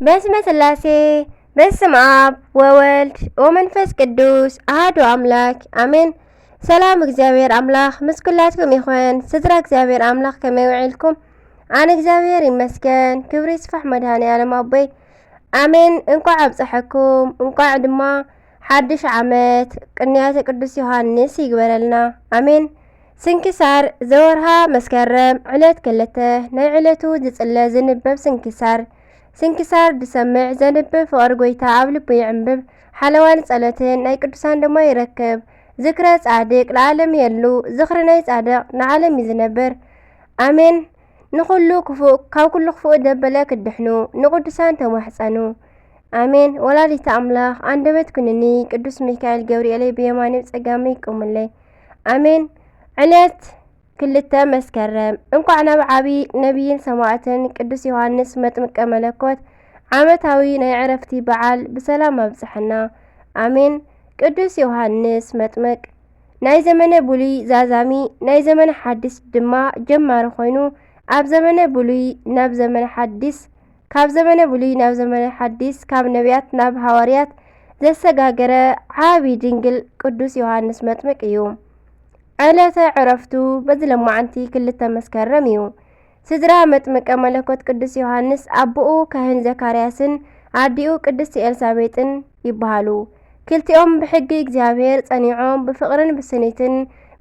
በስመ ስላሴ፣ በስመ ኣብ ወወልድ ወመንፈስ ቅዱስ ኣሐዱ ኣምላክ ኣሜን። ሰላም እግዚኣብሔር ኣምላኽ ምስ ኩላትኩም ይኹን። ስድራ እግዚኣብሔር ኣምላኽ ከመይ ውዒልኩም? ኣነ እግዚኣብሔር ይመስገን፣ ክብሪ ይስፋሕ መድኃኔ ዓለም ኣቦይ። ኣሜን። እንኳዕ ኣብፀሐኩም፣ እንኳዕ ድማ ሓድሽ ዓመት ቅንያተ ቅዱስ ዮሃንስ ይግበረልና። ኣሜን። ስንክሳር ዘወርሃ መስከረም ዕለት ክልተ፣ ናይ ዕለቱ ዝጽለ ዝንበብ ስንክሳር። ስንክሳር ዝሰምዕ ዘንብብ ፍቕሪ ጐይታ ኣብ ልቡ ይዕንብብ፣ ሓለዋን ጸሎትን ናይ ቅዱሳን ድማ ይረክብ። ዝክረ ጻድቅ ለዓለም የሉ፣ ዝኽሪ ናይ ጻድቕ ንዓለም እዩ ዝነብር። ኣሜን። ንኹሉ ክፉእ፣ ካብ ኩሉ ክፉእ ደበለ ክትድሕኑ፣ ንቅዱሳን ተማሕጸኑ። ኣሜን። ወላዲተ ኣምላኽ፣ ኣንደበት ኩንኒ፣ ቅዱስ ሚካኤል ገብርኤለይ ብየማነይ ብጸጋመይ ይቆሙለይ። ኣሜን። ዕለት ክልተ መስከረም፣ እንኳዕ ናብ ዓቢ ነቢይን ሰማዕትን ቅዱስ ዮሃንስ መጥምቀ መለኮት ዓመታዊ ናይ ዕረፍቲ በዓል ብሰላም ኣብጽሐና። ኣሜን። ቅዱስ ዮሃንስ መጥምቅ ናይ ዘመነ ብሉይ ዛዛሚ፣ ናይ ዘመነ ሓዲስ ድማ ጀማሪ ኮይኑ፣ ኣብ ዘመነ ብሉይ ናብ ዘመነ ሓዲስ፣ ካብ ዘመነ ብሉይ ናብ ዘመነ ሓዲስ፣ ካብ ነቢያት ናብ ሃዋርያት ዘሰጋገረ ዓቢ ድንግል ቅዱስ ዮሃንስ መጥምቅ እዩ። ዕለተ ዕረፍቱ በዚ ለማዓንቲ ክልተ መስከረም እዩ። ስድራ መጥምቀ መለኮት ቅዱስ ዮሃንስ ኣቦኡ ካህን ዘካርያስን ኣዲኡ ቅድስቲ ኤልሳቤጥን ይበሃሉ። ክልቲኦም ብሕጊ እግዚኣብሔር ጸኒዖም ብፍቕርን ብስኒትን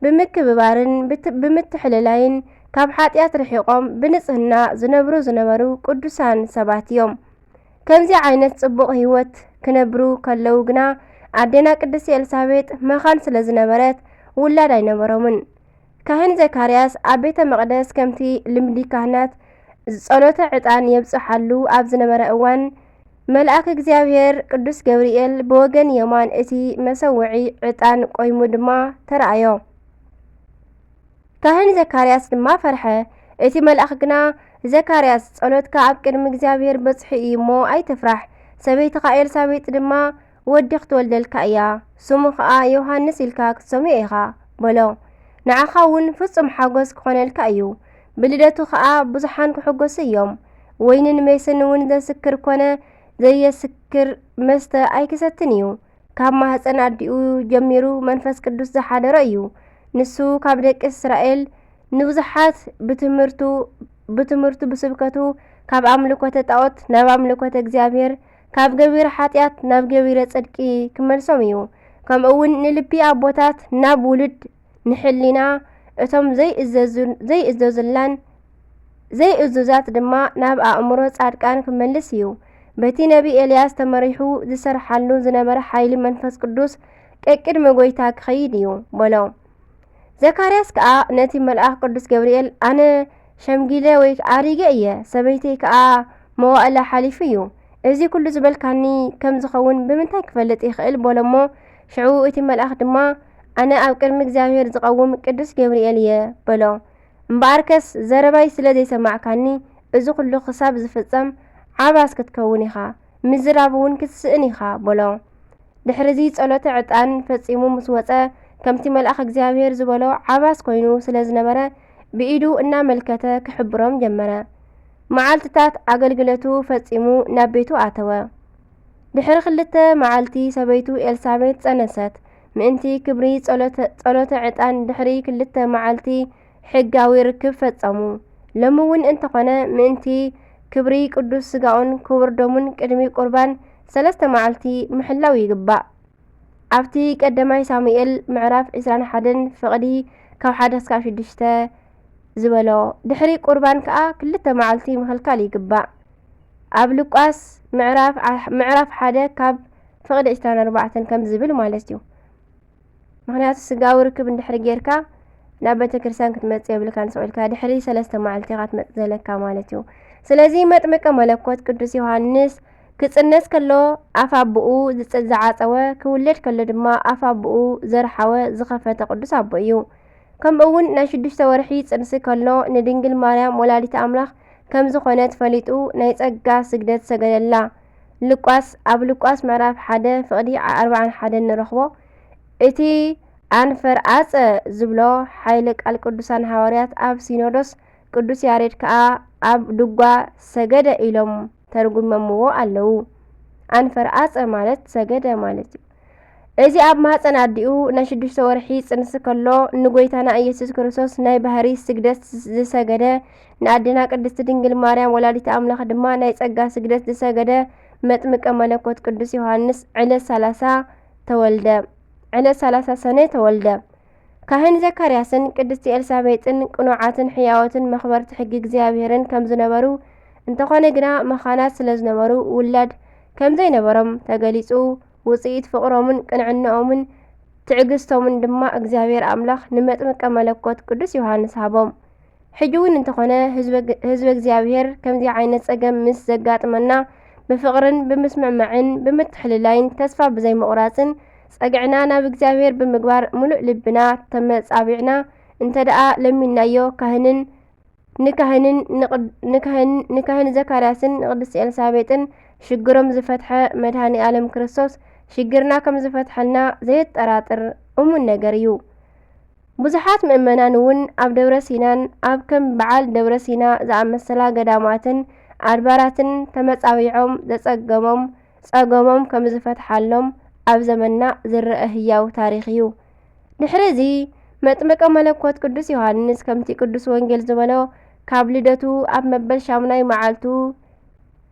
ብምክብባርን ብት-፣ ብምትሕልላይን ካብ ሓጢኣት ርሒቖም ብንጽህና ዝነብሩ ዝነበሩ ቅዱሳን ሰባት እዮም። ከምዚ ዓይነት ጽቡቕ ህይወት ክነብሩ ከለዉ ግና ኣዴና ቅድስቲ ኤልሳቤጥ መኻን ስለ ዝነበረት ውላድ ኣይነበሮምን። ካህን ዘካርያስ ኣብ ቤተ መቕደስ ከምቲ ልምዲ ካህናት ጸሎተ ዕጣን የብጽሓሉ ኣብ ዝነበረ እዋን፣ መልኣክ እግዚኣብሔር ቅዱስ ገብርኤል ብወገን የማን እቲ መሰውዒ ዕጣን ቆይሙ ድማ ተራእዮ። ካህን ዘካርያስ ድማ ፈርሐ። እቲ መልኣኽ ግና፣ "ዘካርያስ፣ ጸሎትካ ኣብ ቅድሚ እግዚኣብሔር በጽሑ እዩ እሞ ኣይትፍራሕ። ሰበይትኻ ኤልሳቤጥ ድማ ወዲ ክትወልደልካ እያ። ስሙ ኸኣ ዮሃንስ ኢልካ ክትሰምዮ ኢኻ" በሎ። "ንዓኻ እውን ፍጹም ሓጎስ ክኾነልካ እዩ። ብልደቱ ኸኣ ብዙሓን ክሕጎሱ እዮም። ወይንን ሜስን እውን ዘስክር ኮነ ዘየስክር መስተ ኣይክሰትን እዩ። ካብ ማህፀን ኣዲኡ ጀሚሩ መንፈስ ቅዱስ ዝሓደሮ እዩ። ንሱ ካብ ደቂ እስራኤል ንብዙሓት ብትምህርቱ፣ ብትምህርቱ፣ ብስብከቱ ካብ ኣምልኮተ ጣዖት ናብ ኣምልኮተ እግዚኣብሔር፣ ካብ ገቢረ ሓጢኣት ናብ ገቢረ ጽድቂ ክመልሶም እዩ። ከምኡ እውን ንልቢ ኣቦታት ናብ ውሉድ፣ ንሕሊና እቶም ዘይእዘዙ-፣ ዘይእዘዙላን ዘይእዙዛት ድማ ናብ ኣእምሮ ጻድቃን ክመልስ እዩ። በቲ ነቢ ኤልያስ ተመሪሑ ዝሰርሓሉ ዝነበረ ሓይሊ መንፈስ ቅዱስ ቀቅድሚ ጐይታ ክኸይድ እዩ" በሎ። ዘካርያስ ከኣ ነቲ መልኣኽ ቅዱስ ገብርኤል፣ "ኣነ ሸምጊለ ወይ ኣሪገ እየ፣ ሰበይተይ ከኣ መዋእላ ሓሊፉ እዩ። እዚ ኩሉ ዝበልካኒ ከም ዝኸውን ብምንታይ ክፈልጥ ይኽእል?" በሎ እሞ፣ ሽዑ እቲ መልኣኽ ድማ፣ "ኣነ ኣብ ቅድሚ እግዚኣብሔር ዝቐውም ቅዱስ ገብርኤል እየ" በሎ። "እምበኣርከስ ዘረባይ ስለ ዘይሰማዕካኒ፣ እዚ ኩሉ ክሳብ ዝፍጸም ዓባስ ክትከውን ኢኻ፣ ምዝራብ እውን ክትስእን ኢኻ" በሎ። ድሕርዚ ጸሎተ ዕጣን ፈጺሙ ምስ ወጸ፣ ከምቲ መልኣኽ እግዚኣብሔር ዝበሎ ዓባስ ኮይኑ ስለ ዝነበረ፣ ብኢዱ እናመልከተ ክሕብሮም ጀመረ። መዓልትታት ኣገልግለቱ ፈጺሙ ናብ ቤቱ ኣተወ። ድሕሪ ክልተ መዓልቲ ሰበይቱ ኤልሳቤጥ ጸነሰት። ምእንቲ ክብሪ ጸሎተ፣ ጸሎተ ዕጣን ድሕሪ ክልተ መዓልቲ ሕጋዊ ርክብ ፈጸሙ። ሎሚ እውን እንተኾነ ምእንቲ ክብሪ ቅዱስ ስጋኡን ክቡር ደሙን ቅድሚ ቁርባን ሰለስተ መዓልቲ ምሕላው ይግባእ። ኣብቲ ቀዳማይ ሳሙኤል ምዕራፍ ዕስራን ሓደን ፍቕዲ ካብ ሓደ እስካብ ሽዱሽተ ዝበሎ፣ ድሕሪ ቁርባን ከኣ ክልተ መዓልቲ ምኽልካል ይግባእ። ኣብ ሉቃስ ምዕራፍ ዓ-፣ ምዕራፍ ሓደ ካብ ፍቕዲ ዕስራን ኣርባዕተን ከም ዝብል ማለት እዩ። ምኽንያቱ ስጋዊ ርክብ እንድሕሪ ጌርካ ናብ ቤተ ክርስቲያን ክትመጽእ የብልካን፣ ስቕ ኢልካ ድሕሪ ሰለስተ መዓልቲ ኢኻ ክትመጽእ ዘለካ ማለት እዩ። ስለዚ መጥምቀ መለኮት ቅዱስ ዮሃንስ ክጽነስ ከሎ ኣፍ ኣቦኡ ዝጸ-፣ ዝዓጸወ፣ ክውለድ ከሎ ድማ ኣፍ ኣቦኡ ዘርሓወ ዝኸፈተ ቅዱስ ኣቦ እዩ። ከምኡ እውን ናይ ሽዱሽተ ወርሒ ጽንሲ ከሎ ንድንግል ማርያም ወላዲተ ኣምላኽ ከም ዝኾነት ፈሊጡ ናይ ጸጋ ስግደት ሰገደላ። ሉቃስ፣ ኣብ ሉቃስ ምዕራፍ ሓደ ፍቕዲ ኣርባዓን ሓደን ንረኽቦ። እቲ ኣንፈር ኣጸ ዝብሎ ሓይለ ቃል ቅዱሳን ሃዋርያት ኣብ ሲኖዶስ ቅዱስ ያሬድ ከኣ ኣብ ድጓ ሰገደ ኢሎም ተርጉሞምዎ ኣለዉ። ኣንፈርኣጸ ማለት ሰገደ ማለት እዩ። እዚ ኣብ ማህጸን ኣዲኡ ናይ ሽዱሽተ ወርሒ ጽንሲ ከሎ ንጎይታና ኢየሱስ ክርስቶስ ናይ ባህሪ ስግደት ዝሰገደ፣ ንኣዴና ቅድስቲ ድንግል ማርያም ወላዲተ ኣምላኽ ድማ ናይ ጸጋ ስግደት ዝሰገደ መጥምቀ መለኮት ቅዱስ ዮሃንስ ዕለት ሰላሳ ተወልደ። ዕለት ሰላሳ ሰነ ተወልደ። ካህን ዘካርያስን ቅድስቲ ኤልሳቤጥን ቅኑዓትን ሕያዎትን መኽበርቲ ሕጊ እግዚኣብሔርን ከም ዝነበሩ፣ እንተኾነ ግና መኻናት ስለ ዝነበሩ ውላድ ከም ዘይነበሮም ተገሊጹ። ውጽኢት ፍቕሮምን ቅንዕናኦምን ትዕግስቶምን ድማ እግዚኣብሔር ኣምላኽ ንመጥምቀ መለኮት ቅዱስ ዮሃንስ ሃቦም። ሕጂ እውን እንተኾነ ህዝበ እግዚኣብሔር ከምዚ ዓይነት ጸገም ምስ ዘጋጥመና ብፍቕርን ብምስምዕማዕን ብምትሕልላይን ተስፋ ብዘይምቑራጽን ጸግዕና ናብ እግዚኣብሔር ብምግባር ምሉእ ልብና ተመጻቢዕና እንተ ደኣ ለሚንናዮ ካህንን ንካህንን ንካህን ዘካርያስን ንቅድስቲ ኤልሳቤጥን ሽግሮም ዝፈትሐ መድሃኒ ኣለም ክርስቶስ ሽግርና ከም ዝፈትሐልና ዘየጠራጥር እሙን ነገር እዩ። ብዙሓት ምእመናን እውን ኣብ ደብረ ሲናን ኣብ ከም በዓል ደብረ ሲና ዝኣመሰላ ገዳማትን ኣድባራትን ተመጻዊዖም ዘጸገሞም ጸገሞም ከም ዝፈትሓሎም ኣብ ዘመንና ዝረአ ህያው ታሪኽ እዩ። ድሕሪ እዚ መጥምቀ መለኮት ቅዱስ ዮሃንስ ከምቲ ቅዱስ ወንጌል ዝበሎ ካብ ልደቱ ኣብ መበል ሻምናይ መዓልቱ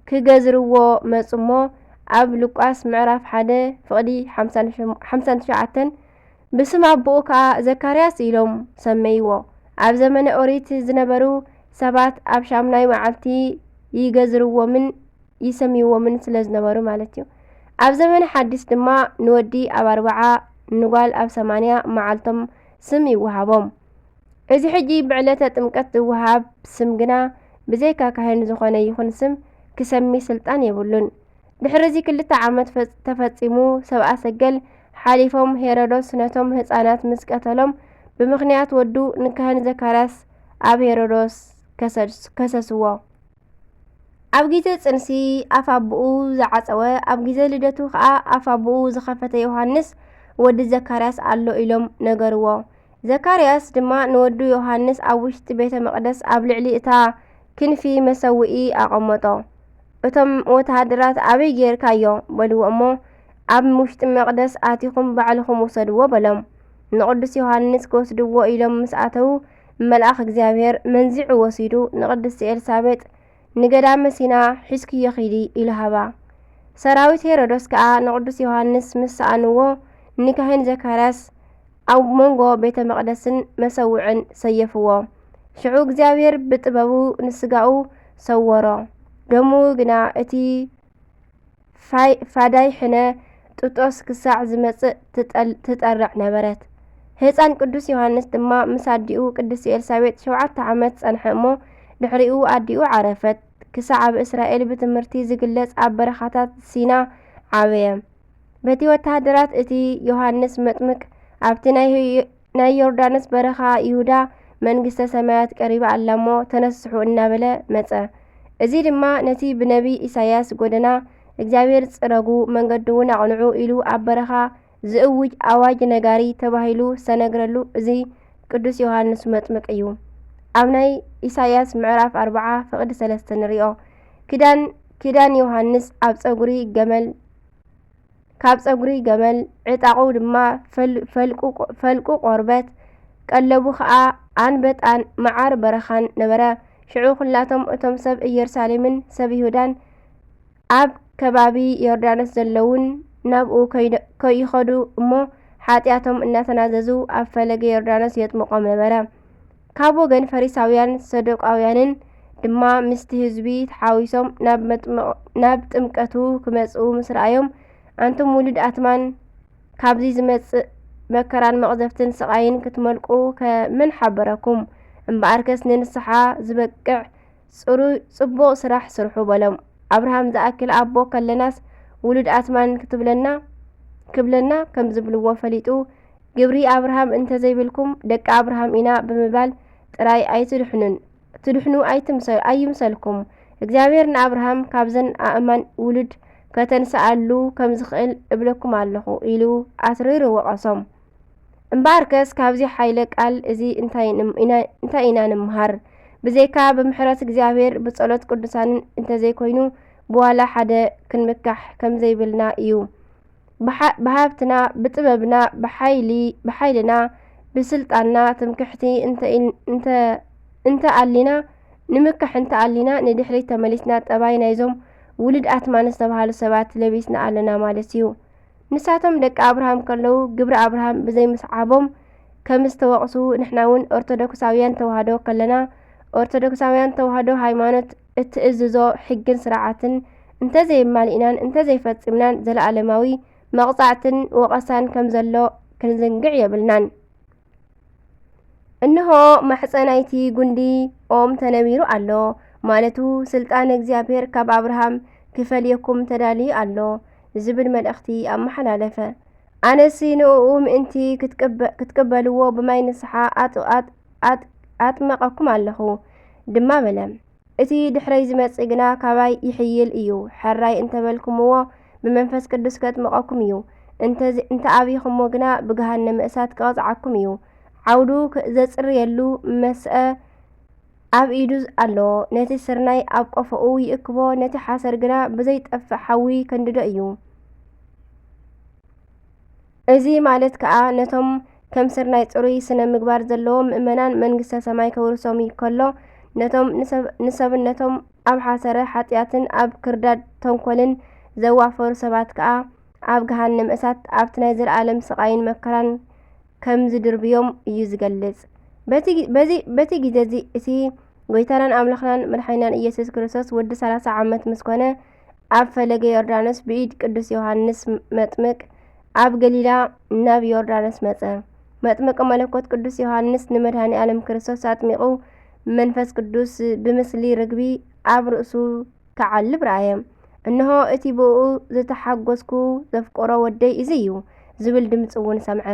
ክገዝርዎ መጹ እሞ ኣብ ሉቃስ ምዕራፍ ሓደ ፍቕዲ ሓምሳን ትሽዓተን ብስም ኣቦኡ ከኣ ዘካርያስ ኢሎም ሰመይዎ። ኣብ ዘመነ ኦሪት ዝነበሩ ሰባት ኣብ ሻምናይ መዓልቲ ይገዝርዎምን ይሰምይዎምን ስለ ዝነበሩ ማለት እዩ። ኣብ ዘመነ ሓዲስ ድማ ንወዲ ኣብ ኣርብዓ ንጓል ኣብ ሰማንያ መዓልቶም ስም ይወሃቦም። እዚ ሕጂ ብዕለተ ጥምቀት ዝወሃብ ስም ግና ብዘይካ ካህን ዝኾነ ይኹን ስም ክሰሚ ስልጣን የብሉን። ድሕሪ እዚ ክልተ ዓመት ተፈጺሙ ሰብኣ ሰገል ሓሊፎም ሄሮዶስ ነቶም ህጻናት ምስ ቀተሎም ብምኽንያት ወዱ ንካህን ዘካርያስ ኣብ ሄሮዶስ ከሰስዎ። ኣብ ግዜ ጽንሲ ኣፍ ኣቦኡ ዝዓጸወ፣ ኣብ ግዜ ልደቱ ከኣ ኣፍ ኣቦኡ ዝኸፈተ ዮሃንስ ወዲ ዘካርያስ ኣሎ ኢሎም ነገርዎ። ዘካርያስ ድማ ንወዱ ዮሃንስ ኣብ ውሽጢ ቤተ መቕደስ ኣብ ልዕሊ እታ ክንፊ መሰውኢ ኣቐመጦ። እቶም ወተሃደራት ኣበይ ጌርካዮ? በልዎ እሞ ኣብ ውሽጢ መቕደስ ኣቲኹም ባዕልኹም ውሰድዎ በሎም። ንቕዱስ ዮሃንስ ክወስድዎ ኢሎም ምስ ኣተዉ መልኣኽ እግዚኣብሔር መንዚዑ ወሲዱ ንቕድስቲ ኤልሳቤጥ ንገዳመ ሲና ሒዝክዮ ኺዲ ኢሉ ሃባ። ሰራዊት ሄሮዶስ ከኣ ንቕዱስ ዮሃንስ ምስ ሰኣንዎ ንካህን ዘካርያስ ኣብ መንጎ ቤተ መቕደስን መሰውዕን ሰየፍዎ። ሽዑ እግዚኣብሔር ብጥበቡ ንስጋኡ ሰወሮ፣ ደሙ ግና እቲ ፋዳይ ሕነ ጥጦስ ክሳዕ ዝመጽእ ትጠርዕ ነበረት። ህፃን ቅዱስ ዮሃንስ ድማ ምስ ኣዲኡ ቅድስቲ ኤልሳቤጥ ሸውዓተ ዓመት ጸንሐ እሞ ድሕሪኡ ኣዲኡ ዓረፈት። ክሳዕ ኣብ እስራኤል ብትምህርቲ ዝግለጽ ኣብ በረኻታት ሲና ዓበየ። በቲ ወተሃደራት እቲ ዮሃንስ መጥምቅ ኣብቲ ናይ ናይ ዮርዳኖስ በረኻ ይሁዳ መንግስተ ሰማያት ቀሪባ ኣላ እሞ ተነስሑ እናበለ መጸ። እዚ ድማ ነቲ ብነቢይ ኢሳያስ ጎደና እግዚኣብሔር ጽረጉ መንገዱ እውን ኣቕንዑ ኢሉ ኣብ በረኻ ዝእውጅ ኣዋጅ ነጋሪ ተባሂሉ ዝተነግረሉ እዚ ቅዱስ ዮሃንስ መጥምቅ እዩ። ኣብ ናይ ኢሳያስ ምዕራፍ ኣርብዓ ፍቕዲ ሰለስተ ንሪኦ። ኪዳን ኪዳን ዮሃንስ ኣብ ጸጉሪ ገመል ካብ ጸጉሪ ገመል፣ ዕጣቑ ድማ ፈልቁ ቆርበት፣ ቀለቡ ኸኣ ኣንበጣን መዓር በረኻን ነበረ። ሽዑ ኹላቶም እቶም ሰብ ኢየሩሳሌምን ሰብ ይሁዳን ኣብ ከባቢ ዮርዳኖስ ዘለዉን ናብኡ ከይኸዱ እሞ ሓጢኣቶም እናተናዘዙ ኣብ ፈለገ ዮርዳኖስ የጥምቖም ነበረ። ካብ ወገን ፈሪሳውያን ሰዱቃውያንን ድማ ምስቲ ህዝቢ ተሓዊሶም ናብ ጥምቀቱ ክመጽኡ ምስ ረኣዮም፣ ኣንቱም ውሉድ ኣትማን፣ ካብዚ ዝመጽእ መከራን መቕዘፍትን ስቓይን ክትመልቁ ከ መን ሓበረኩም? እምበኣርከስ ንንስሓ ዝበቅዕ ጽቡቕ ስራሕ ስርሑ በሎም። ኣብርሃም ዝኣክል ኣቦ ከለናስ ውሉድ ኣትማን ክትብለና ክብለና ከም ዝብልዎ ፈሊጡ፣ ግብሪ ኣብርሃም እንተዘይብልኩም ደቂ ኣብርሃም ኢና ብምባል ጥራይ ኣይትድሕኑን ትድሕኑ ኣይምሰልኩም። እግዚኣብሔር ንኣብርሃም ካብዘን ኣእማን ውሉድ ከተንስኣሉ ከም ዝኽእል እብለኩም ኣለኹ ኢሉ ኣትሪሩ ወቐሶም። እምበኣርከስ ካብዚ ሓይለ ቃል እዚ እንታይ ኢና ንምሃር? ብዘይካ ብምሕረት እግዚኣብሔር ብጸሎት ቅዱሳንን እንተዘይኮይኑ ብዋላ ሓደ ክንምካሕ ከም ዘይብልና እዩ። ብሓ-፣ ብሃብትና፣ ብጥበብና፣ ብሓይሊ፣ ብሓይልና፣ ብስልጣንና ትምክሕቲ እንተ ኢን-፣ እንተ፣ እንተ ኣሊና፣ ንምካሕ እንተ ኣሊና፣ ንድሕሪት ተመሊስና ጠባይ ናይዞም ውሉድ ኣትማን ዝተባህሉ ሰባት ለቢስና ኣለና ማለት እዩ። ንሳቶም ደቂ ኣብርሃም ከለዉ፣ ግብሪ ኣብርሃም ብዘይምስዓቦም ከም ዝተወቕሱ፣ ንሕና እውን ኦርቶዶክሳውያን ተዋህዶ ከለና፣ ኦርቶዶክሳውያን ተዋህዶ ሃይማኖት እትእዝዞ ሕግን ስርዓትን እንተዘየማሊእናን እንተዘይፈጺምናን፣ ዘለኣለማዊ መቕጻዕትን ወቐሳን ከም ዘሎ ክንዝንግዕ የብልናን። እንሆ፣ ማሕጸ ናይቲ ጉንዲ ኦም ተነቢሩ ኣሎ፣ ማለቱ፣ ስልጣን እግዚኣብሔር ካብ ኣብርሃም ክፈልየኩም ተዳልዩ ኣሎ ዝብል መልእኽቲ ኣመሓላለፈ። ኣነሲ ንእኡ ምእንቲ ክትቅበ-፣ ክትቅበልዎ ብማይ ንስሓ ኣጥ-፣ ኣጥ-፣ ኣጥ-፣ ኣጥመቐኩም ኣለኹ ድማ በለ። እቲ ድሕረይ ዝመጽእ ግና ካባይ ይሕይል እዩ። ሕራይ እንተ በልኩምዎ፣ ብመንፈስ ቅዱስ ከጥምቐኩም እዩ። እንተ-፣ እንተ ኣብይኹሞ ግና፣ ብገሃነመ እሳት ክቐጽዓኩም እዩ። ዓውዱ ክ-፣ ዘጽርየሉ መስአ ኣብ ኢዱ ኣሎ። ነቲ ስርናይ ኣብ ቆፎኡ ይእክቦ፣ ነቲ ሓሰር ግና ብዘይጠፍእ ሓዊ ከንድዶ እዩ። እዚ ማለት ከኣ፣ ነቶም ከም ስርናይ ጽሩይ ስነ ምግባር ዘለዎም ምእመናን መንግስተ ሰማይ ከውርሶም ከሎ፣ ነቶም ንሰብ-፣ ንሰብነቶም ኣብ ሓሰረ ሓጢኣትን ኣብ ክርዳድ ተንኮልን ዘዋፈሩ ሰባት ከኣ፣ ኣብ ገሃነም እሳት ኣብቲ ናይ ዘለኣለም ስቓይን መከራን ከም ዝድርብዮም እዩ ዝገልጽ። በቲ፣ በዚ፣ በቲ ግዜ እዚ እቲ ጎይታናን ኣምላኽናን መድሓኒናን ኢየሱስ ክርስቶስ ወዲ ሰላሳ ዓመት ምስ ኮነ፣ ኣብ ፈለገ ዮርዳኖስ ብኢድ ቅዱስ ዮሃንስ መጥምቅ ኣብ ገሊላ ናብ ዮርዳኖስ መጸ። መጥምቀ መለኮት ቅዱስ ዮሃንስ ንመድሃኔ ዓለም ክርስቶስ ኣጥሚቑ፣ መንፈስ ቅዱስ ብምስሊ ርግቢ ኣብ ርእሱ ክዓልብ ረኣየ። እንሆ፣ እቲ ብእኡ ዝተሓጎስኩ ዘፍቅሮ ወደይ እዚ እዩ፣ ዝብል ድምጺ እውን ሰምዐ።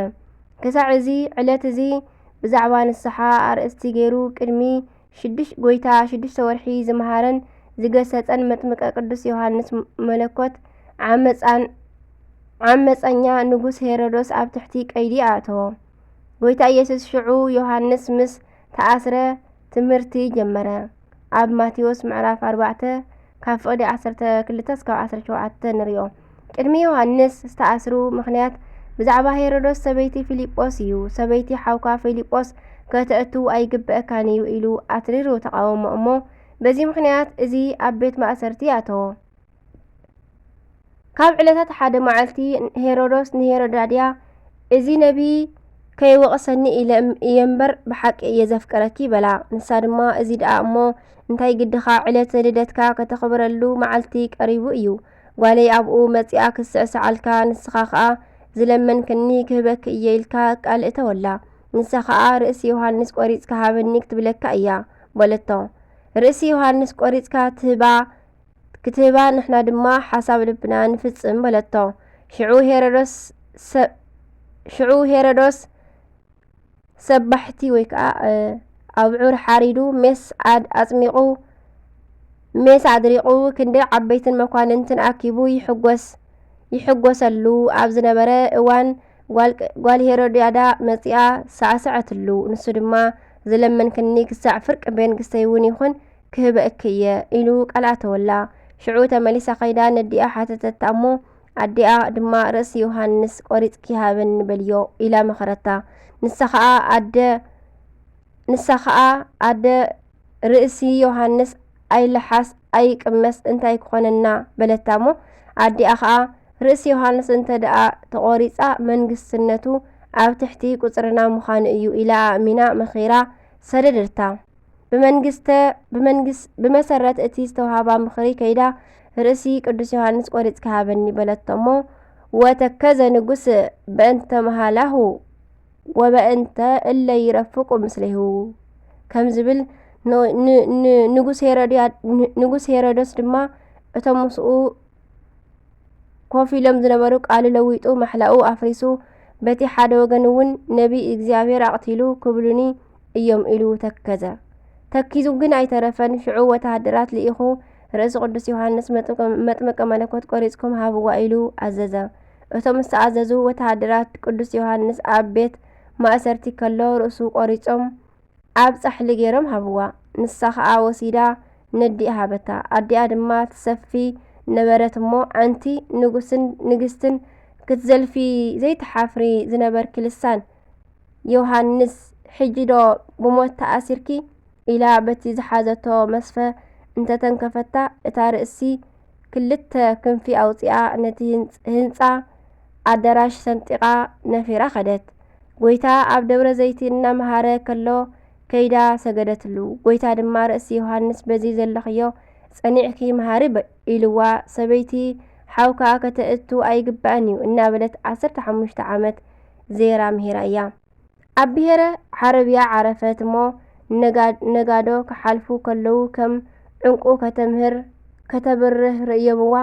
ክሳዕ እዚ ዕለት እዚ ብዛዕባ ንስሓ ኣርእስቲ ገይሩ ቅድሚ ሽዱሽ-፣ ጎይታ ሽዱሽተ ወርሒ ዝመሃረን ዝገሰጸን መጥምቀ ቅዱስ ዮሃንስ መለኮት ዓመጻን-፣ ዓመጸኛ ንጉስ ሄሮዶስ ኣብ ትሕቲ ቀይዲ ኣእተዎ። ጎይታ ኢየሱስ ሽዑ ዮሃንስ ምስ ተኣስረ ትምህርቲ ጀመረ። ኣብ ማቴዎስ ምዕራፍ ኣርባዕተ ካብ ፍቕዲ ዓሰርተ ክልተ እስካብ ዓሰርተ ሸውዓተ ንሪኦ። ቅድሚ ዮሃንስ ዝተኣስሩ ምኽንያት ብዛዕባ ሄሮዶስ ሰበይቲ ፊልጶስ እዩ። ሰበይቲ ሓውካ ፊልጶስ ከተእቱ ኣይግበአካን እዩ ኢሉ ኣትሪሩ ተቓወሞ እሞ፣ በዚ ምኽንያት እዚ ኣብ ቤት ማእሰርቲ ኣተዎ። ካብ ዕለታት ሓደ መዓልቲ ሄሮዶስ ንሄሮዳድያ፣ "እዚ ነቢይ ከይወቕሰኒ ኢለ እም-፣ እየ እምበር ብሓቂ እየ ዘፍቅረኪ" በላ። ንሳ ድማ፣ "እዚ ደኣ እሞ እንታይ ግድኻ፣ ዕለተ ልደትካ ከተኽብረሉ መዓልቲ ቀሪቡ እዩ። ጓለይ ኣብኡ መጺኣ ክስዕስዓልካ፣ ንስኻ ኸኣ ዝለመንክኒ ክህበኪ እየ" ኢልካ ቃል እተወላ። ንሳ ኸኣ፣ "ርእሲ ዮሃንስ ቆሪጽካ ሃበኒ ክትብለካ እያ" በለቶ። ርእሲ ዮሃንስ ቆሪጽካ ትህባ፣ ክትህባ፣ ንሕና ድማ ሓሳብ ልብና ንፍጽም በለቶ። ሽዑ ሄሮዶስ ሰ-፣ ሽዑ ሄሮዶስ ሰባሕቲ ወይ ከኣ፣ እ፣ ኣብዑር ሓሪዱ ሜስ ኣድ-፣ ኣጽሚቑ፣ ሜስ ኣድሪቑ፣ ክንዲ ዓበይትን መኳንንትን ኣኪቡ ይሕጎስ፣ ይሕጎሰሉ ኣብ ዝነበረ እዋን፣ ጓል ቅ-፣ ጓል ሄሮድያዳ መጺኣ ሳዕሰዐትሉ። ንሱ ድማ፣ "ዝለመንክኒ ክሳዕ ፍርቂ መንግስተይ እውን ይኹን ክህበኪ እየ" ኢሉ ቃል ኣተወላ። ሽዑ ተመሊሳ ከይዳ ነዲኣ ሓተተታ እሞ፣ ኣዲኣ ድማ፣ "ርእሲ ዮሃንስ ቆሪጽኪ ሃበኒ በልዮ" ኢላ መኸረታ። ንሳ ኸኣ፣ "ኣደ፣ ንሳ ኸኣ፣ ኣደ፣ ርእሲ ዮሃንስ ኣይልሓስ ኣይቅመስ፣ እንታይ ክኾነና?" በለታ እሞ፣ ኣዲኣ ኸኣ፣ "ርእሲ ዮሃንስ እንተ ደኣ ተቖሪጻ፣ መንግስትነቱ ኣብ ትሕቲ ቁጽርና ምዃኑ እዩ" ኢላ ኣእሚና መኺራ ሰደደታ። ብመንግስተ-፣ ብመንግስ-፣ ብመሰረት እቲ ዝተውሃባ ምኽሪ ከይዳ፣ "ርእሲ ቅዱስ ዮሃንስ ቆሪጽካ ሃበኒ" በለቶ እሞ፣ "ወተከዘ ንጉስ በእንተ መሃላሁ ወበእንተ እለ ይረፍቁ ምስሌሁ" ከም ዝብል፣ ን-፣ ን-፣ ን-፣ ንጉስ ሄሮድያ-፣ ን-፣ ንጉስ ሄሮዶስ ድማ እቶም ምስኡ ኮፍ ኢሎም ዝነበሩ ቃሉ ለዊጡ፣ ማሕላኡ ኣፍሪሱ፣ በቲ ሓደ ወገን እውን፣ "ነቢይ እግዚኣብሔር ኣቕቲሉ ክብሉኒ እዮም" ኢሉ ተከዘ። ተኪዙ ግን ኣይተረፈን። ሽዑ ወተሃደራት ልኢኹ፣ "ርእሲ ቅዱስ ዮሃንስ መጥምቀ-፣ መጥምቀ መለኮት ቆሪጽኩም ሃብዋ" ኢሉ ኣዘዘ። እቶም ዝተኣዘዙ ወተሃደራት፣ ቅዱስ ዮሃንስ ኣብ ቤት ማእሰርቲ ከሎ ርእሱ ቆሪጾም ኣብ ጻሕሊ ገይሮም ሃብዋ። ንሳ ኸኣ ወሲዳ ነዲኣ ሃበታ። ኣዲኣ ድማ ትሰፊ ነበረት እሞ፣ ኣንቲ ንጉስን ንግስትን ክትዘልፊ ዘይትሓፍሪ ዝነበርኪ ልሳን ዮሃንስ፣ ሕጂ ዶ ብሞት ተኣሲርኪ? ኢላ በቲ ዝሓዘቶ መስፈ እንተተንከፈታ፣ እታ ርእሲ ክልተ ክንፊ ኣውጺኣ ነቲ ህንጽ-፣ ህንጻ ኣዳራሽ ሰንጢቓ ነፊራ ከደት። ጎይታ ኣብ ደብረ ዘይቲ እናመሃረ ከሎ ከይዳ ሰገደትሉ። ጎይታ ድማ ርእሲ ዮሃንስ በዚ ዘለኽዮ ጸኒዕኪ መሃሪ በ-፣ ኢልዋ። ሰበይቲ ሓውካ ከተእቱ ኣይግባእን እዩ እናበለት ዓሰርተ ሓሙሽተ ዓመት ዜራ ምሂራ እያ። ኣብ ብሄረ ዓረብያ ዓረፈት እሞ ነጋ-፣ ነጋዶ ክሓልፉ ከለዉ ከም ዕንቁ ከተምህር፣ ከተብርህ ርእዮምዋ።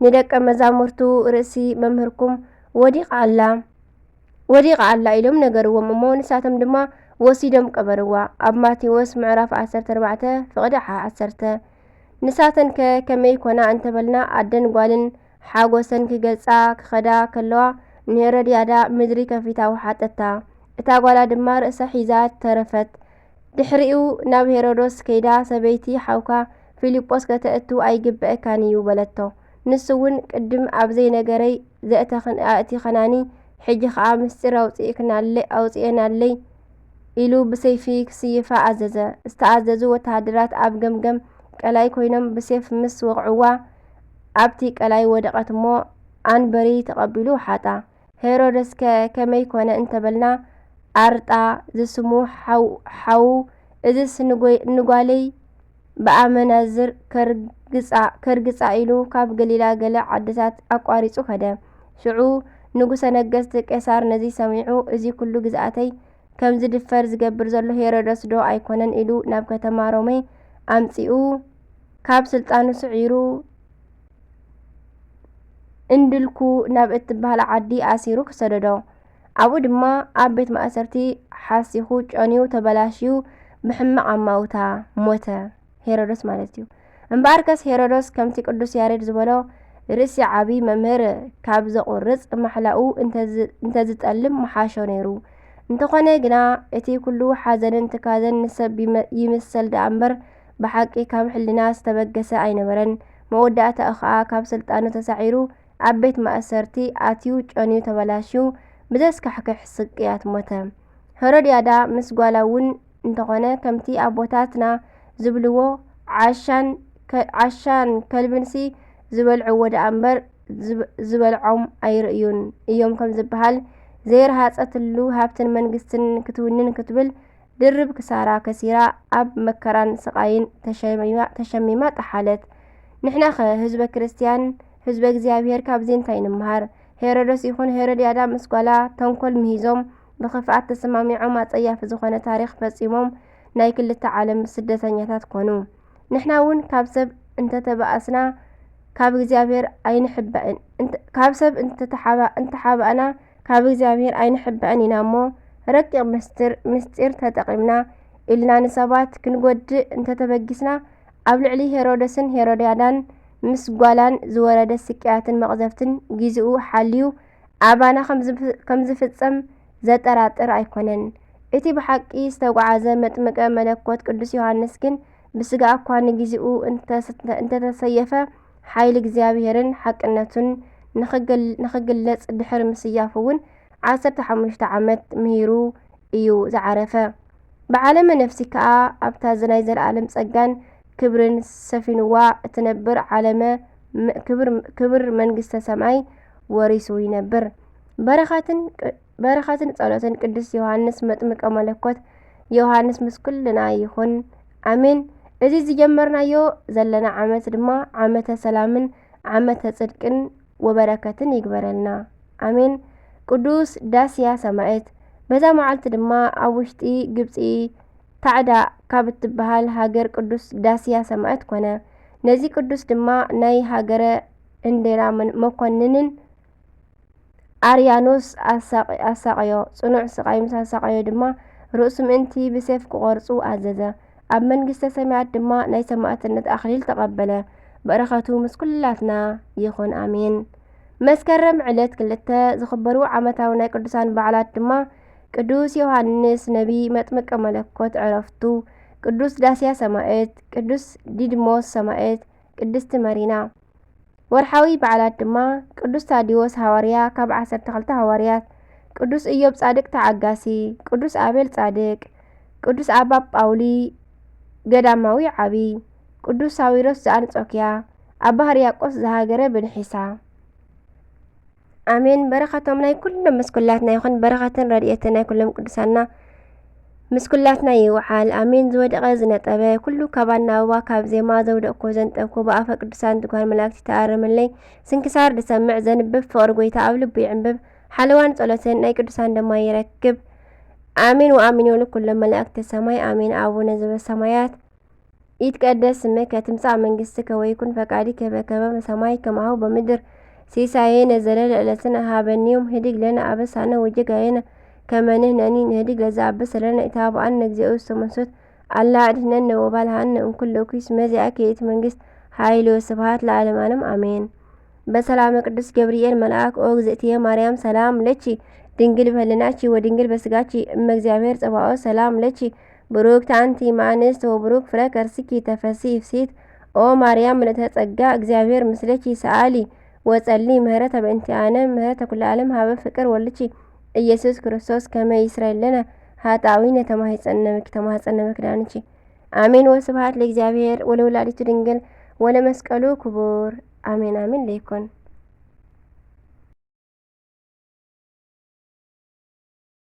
ንደቀ መዛሙርቱ ርእሲ መምህርኩም ወዲቓ ኣላ፣ ወዲቓ ኣላ ኢሎም ነገርዎም እሞ ንሳቶም ድማ ወሲዶም ቀበርዋ። ኣብ ማቴዎስ ምዕራፍ ዓሰርተ ኣርባዕተ ፍቕዲ ዓሰርተ። ንሳተን ከ ከመይ ኮና እንተበልና ኣደን ጓልን ሓጎሰን ክገልጻ ክኸዳ ከለዋ ንሄሮድያዳ ምድሪ ከፊታ ወሓጠታ። እታ ጓላ ድማ ርእሳ ሒዛ ተረፈት። ድሕሪኡ ናብ ሄሮዶስ ከይዳ ሰበይቲ ሓውካ ፊልጶስ ከተእቱ ኣይግበአካን እዩ በለቶ። ንሱ እውን ቅድም ኣብ ዘይነገረይ ዘእተኽን-፣ ኣእቲኸናኒ፣ ሕጂ ኸኣ ምስጢር ኣውጽእክናለ-፣ ኣውጽኤናለይ ኢሉ ብሰይፊ ክስይፋ ኣዘዘ። ዝተኣዘዙ ወተሃደራት ኣብ ገምገም ቀላይ ኮይኖም ብሴፍ ምስ ወቕዕዋ ኣብቲ ቀላይ ወደቐት እሞ ኣንበሪ ተቐቢሉ ወሓጣ። ሄሮደስከ ከመይ ኮነ እንተበልና ኣርጣ ዝስሙ ሓው-፣ ሓዉ እዝስ ንጎይ-፣ ንጓለይ ብኣመናዝር ከርግጻ፣ ከርግጻ ኢሉ ካብ ገሊላ ገለ ዓድታት ኣቋሪጹ ከደ። ሽዑ ንጉሰ ነገስት ቄሳር ነዚ ሰሚዑ፣ እዚ ኩሉ ግዝኣተይ ከም ዝድፈር ዝገብር ዘሎ ሄሮደስ ዶ ኣይኮነን? ኢሉ ናብ ከተማ ሮሜ ኣምጺኡ ካብ ስልጣኑ ስዒሩ እንድልኩ ናብ እትበሃል ዓዲ ኣሲሩ ክሰደዶ። ኣብኡ ድማ ኣብ ቤት ማእሰርቲ ሓሲኹ ጨንዩ ተበላሽዩ ብሕማቕ ኣማውታ ሞተ። ሄሮዶስ ማለት እዩ። እምበኣርከስ ሄሮዶስ ከምቲ ቅዱስ ያሬድ ዝበሎ ርእሲ ዓቢ መምህር ካብ ዘቑርጽ ማሕላኡ እንተዝ-፣ እንተዝጠልም ምሓሾ ነይሩ። እንተኾነ ግና እቲ ኩሉ ሓዘንን ትካዘን ንሰብ ይመ-፣ ይምሰል ደኣ እምበር ብሓቂ ካብ ሕልና ዝተበገሰ ኣይነበረን። መወዳእታኡ ኸኣ ካብ ስልጣኑ ተሳዒሩ ኣብ ቤት ማእሰርቲ ኣትዩ ጨንዩ ተበላሽዩ ብዘስካሕክሕ ስቅያት ሞተ። ሄሮድያዳ ምስ ጓላ እውን እንተኾነ ከምቲ ኣቦታትና ዝብልዎ ዓሻን ከ-፣ ዓሻን ከልብንሲ ዝበልዕዎ ደኣ እምበር ዝብ-፣ ዝበልዖም ኣይርእዩን እዮም ከም ዝበሃል ዘይረሃጸትሉ ሃብትን መንግስትን ክትውንን ክትብል ድርብ ክሳራ ከሲራ ኣብ መከራን ስቓይን ተሸሚማ፣ ተሸሚማ ጠሓለት። ንሕናኸ ህዝበ ክርስትያን፣ ህዝበ እግዚኣብሔር ካብዚ እንታይ ንምሃር? ሄሮዶስ ይኹን ሄሮድያዳ ምስ ጓላ ተንኮል ምሂዞም ብኽፍኣት ተሰማሚዖም ኣጸያፊ ዝኾነ ታሪኽ ፈጺሞም ናይ ክልተ ዓለም ስደተኛታት ኮኑ። ንሕና እውን ካብ ሰብ እንተተባእስና ካብ እግዚኣብሔር ኣይንሕበእን፣ እንተ-፣ ካብ ሰብ እንተተሓባ-፣ እንተሓባእና ካብ እግዚኣብሔር ኣይንሕበእን ኢና እሞ ረቂቕ ምስጢር፣ ምስጢር ተጠቒምና ኢልና ንሰባት ክንጎድእ እንተተበጊስና ኣብ ልዕሊ ሄሮደስን ሄሮድያዳን ምስ ጓላን ዝወረደ ስቅያትን መቕዘፍትን ጊዜኡ ሓልዩ ኣባና ከም ዝፍ-፣ ከም ዝፍጸም ዘጠራጥር ኣይኮነን። እቲ ብሓቂ ዝተጓዓዘ መጥምቀ መለኮት ቅዱስ ዮሃንስ ግን ብስጋ እኳ ንጊዜኡ እንተስ-፣ እንተተሰየፈ ሓይሊ እግዚኣብሔርን ሓቅነቱን ንኽግል-፣ ንኽግለጽ ድሕሪ ምስያፉ እውን ዓሰርተ ሓሙሽተ ዓመት ምሂሩ እዩ ዝዓረፈ። ብዓለመ ነፍሲ ከኣ ኣብታ ናይ ዘለኣለም ጸጋን ክብርን ሰፊንዋ እትነብር ዓለመ ም-፣ ክብር፣ ክብር መንግስተ ሰማይ ወሪሱ ይነብር። በረኸትን ቅ-፣ በረኸትን ጸሎትን ቅዱስ ዮሃንስ መጥምቀ መለኮት ዮሃንስ ምስ ኩልና ይኹን። ኣሜን። እዚ ዝጀመርናዮ ዘለና ዓመት ድማ ዓመተ ሰላምን ዓመተ ጽድቅን ወበረከትን ይግበረልና። ኣሜን። ቅዱስ ዳስያ ሰማዕት። በዛ መዓልቲ ድማ ኣብ ውሽጢ ግብጺ ታዕዳ ካብ እትበሃል ሃገር ቅዱስ ዳስያ ሰማዕት ኮነ። ነዚ ቅዱስ ድማ ናይ ሃገረ እንዴና መን-፣ መኮንንን ኣርያኖስ ኣሳቂ-፣ ኣሳቀዮ። ጽኑዕ ስቃይ ምስ ኣሳቀዮ ድማ ርእሱ ምእንቲ ብሴፍ ክቖርጹ ኣዘዘ። ኣብ መንግስተ ሰማያት ድማ ናይ ሰማዕትነት ኣኽሊል ተቐበለ። በረኸቱ ምስ ኩላትና ይኹን፣ ኣሜን። መስከረም ዕለት ክልተ ዝኽበሩ ዓመታዊ ናይ ቅዱሳን በዓላት ድማ ቅዱስ ዮሃንስ ነቢ መጥምቀ መለኮት ዕረፍቱ፣ ቅዱስ ዳስያ ሰማዕት፣ ቅዱስ ዲድሞስ ሰማዕት፣ ቅድስቲ መሪና። ወርሓዊ በዓላት ድማ ቅዱስ ታዲዎስ ሃዋርያ ካብ ዓሰርተ ክልተ ሃዋርያት፣ ቅዱስ ኢዮብ ጻድቅ ተዓጋሲ፣ ቅዱስ ኣቤል ጻድቅ፣ ቅዱስ ኣባ ጳውሊ ገዳማዊ ዓቢ፣ ቅዱስ ሳዊሮስ ዘኣንጾኪያ፣ ኣባ ህርያቆስ ዘሃገረ ብንሒሳ። ኣሜን። በረኸቶም ናይ ኩሎም ምስ ኩላትና ይኹን። በረኸትን ረድኤትን ናይ ኩሎም ቅዱሳና ምስ ኩላትና ይውዓል። ኣሜን። ዝወደቐ ዝነጠበ ኩሉ ካብ ኣናብባ ካብ ዜማ ዘውደቕኩ ዘንጠብኩ ብኣፈ ቅዱሳን ትጓል መላእክቲ ተኣረመለይ። ስንክሳር ዝሰምዕ ዘንብብ ፍቕሪ ጎይታ ኣብ ልቡ ይዕንብብ። ሓለዋን ጸሎትን ናይ ቅዱሳን ደማ ይረክብ። ኣሜን ወኣሜን ይበሉ ኩሎም መላእክተ ሰማይ። ኣሜን። ኣቡነ ዘበሰማያት ይትቀደስ ስምከ ትምጻእ መንግስትከ ወይኩን ፈቃድከ በከመ በሰማይ ከማሁ በምድር። ሲሳየነ ዘለለ ዕለትነ ሃበኒ ዮም። ህድግ ለነ አበሳነ ወጌጋየነ ከመ ንሕነኒ ንህድግ ለዘአብስ ለነ። ኢታብአነ እግዚኦ ውስተ መንሱት አላ አድህነነ ወባልሃነ እምኩሉ እኩይ። እስመ ዚአከ ይእቲ መንግስት ኃይል ወስብሐት ለዓለመ ዓለም አሜን። በሰላመ ቅዱስ ገብርኤል መልአክ ኦ እግዝእትየ ማርያም ሰላም ለኪ ድንግል በህልናኪ ወድንግል በስጋኪ እመ እግዚአብሔር ጸባኦት ሰላም ለኪ ብሩክት አንቲ እም አንስት ወብሩክ ፍረ ከርስኪ ተፈሲ ፍሲት ኦ ማርያም ምልእተ ጸጋ እግዚአብሔር ምስለኪ ሰአሊ ወጸሊ ምህረተ በእንቲአነ ምህረተ ኩለ ዓለም ሀበ ፍቅር ወልድኪ ኢየሱስ ክርስቶስ ከመ ይስረይ ለነ ኃጣዊነ ተማሂጸነብኪ ተማህጸነብኪ ዳንኪ አሜን። ወስብሐት ለእግዚአብሔር ወለወላዲቱ ድንግል ወለመስቀሉ ክቡር አሜን አሜን ለይኮን